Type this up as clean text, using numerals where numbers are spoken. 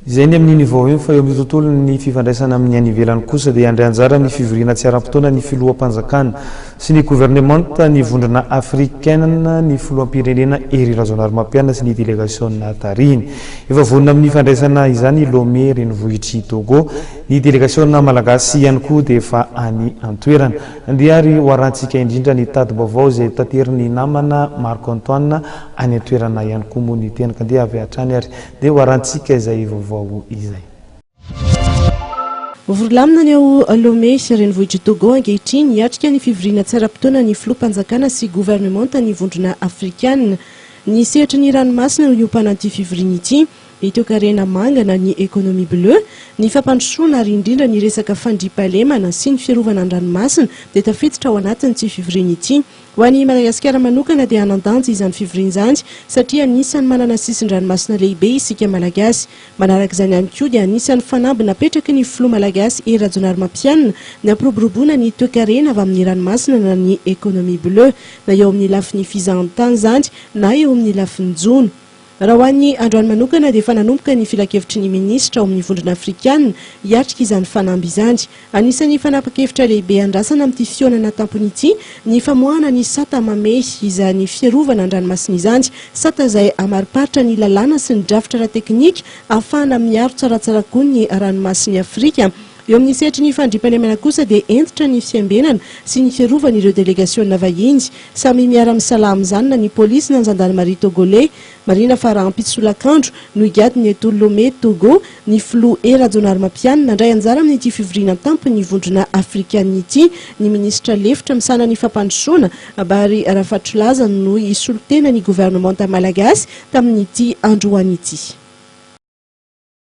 Izay ny amin'iny vao iny fa eo amin'ny tontolon'ny fifandraisana amin'ny any ivelany kosa dia handray anjara amin'ny fivoriana tsy ara-potoana ny filoham-panjakana sy ny governemanta ny vondrona afrikana ny filoham-pirenena Hery Rajaonarimampianina sy ny delegasiona tarihiny. Efa vonona amin'ny fandraisana izany i Lomé renivohitr'i Togo. Ny delegasiona malagasy ihany koa dia efa any an-toerana. Andeha ary ho arahantsika indrindra ny tati-baovao izay taterin'ny namana Marc Antoine any an-toerana ihany koa moa ny tena ka andeha avy hatrany ary dia ho arahantsika izay vaovao izay. Vory lamina ny ao Lomé, renivohitr'i Togo ankehitriny, hiatrika ny fivoriana tsy ara-potoana ny filoham-panjakana sy governemantan'ny Vondrona Afrikana. Ny sehatry ny ranomasina no hiompanan'ity fivoriana ity. Ny toekarena manga na ny économie bleue, ny fampandrosoana ary indrindra ny resaka fandriampahalemana sy ny fiarovana ny ranomasina dia tafiditra ao anatin'ity fivoriana ity. Ho an'i Madagasikara manokana dia hanan-danja izany fivoriana izany satria anisan'ny manana sisin-dranomasina lehibe isika Malagasy. Manaraka izany ihany koa dia anisan'ny fanamby napetraky ny filoha Malagasy Hery Rajaonarimampianina ny hampiroboroboana ny toekarena avy amin'ny ranomasina na ny économie bleue na eo amin'ny lafiny fizahantany izany na eo amin'ny lafiny jono. Raha ho an'ny androany manokana dia efa nanomboka ny filankevitry ny minisitra ao amin'ny Vondrona Afrikana hiatrika izany fanamby izany. Anisan'ny fanapan-kevitra lehibe andrasana amin'ity fihaonana tampony ity ny famoahana ny sata mamehy izany fiarovana an-dranomasina izany, sata izay hamariparitra ny lalàna sy ny drafitra ara-teknika ahafahana miaro tsaratsara koa ny ranomasin'i Afrika. Eo amin'ny sehatry ny fandriampahalemana kosa dia hentitra ny fiambenana sy ny fiarovana ireo delegasiona vahiny. Samy miara-misalahy amin'izany na ny polisy na ny zandarimaria togoley. Marihina fa rahampitso tolakandro no higadona eto Lomé, Togo, ny filoha Hery Rajaonarimampianina. Handray anjara amin'ity fivoriana an-tampon'ny Vondrona Afrikanina ity ny minisitra lefitra misahana ny fampandrosoana, Bary Rafatrolaza no hisolo tena ny governemanta malagasy tamin'ity androany ity.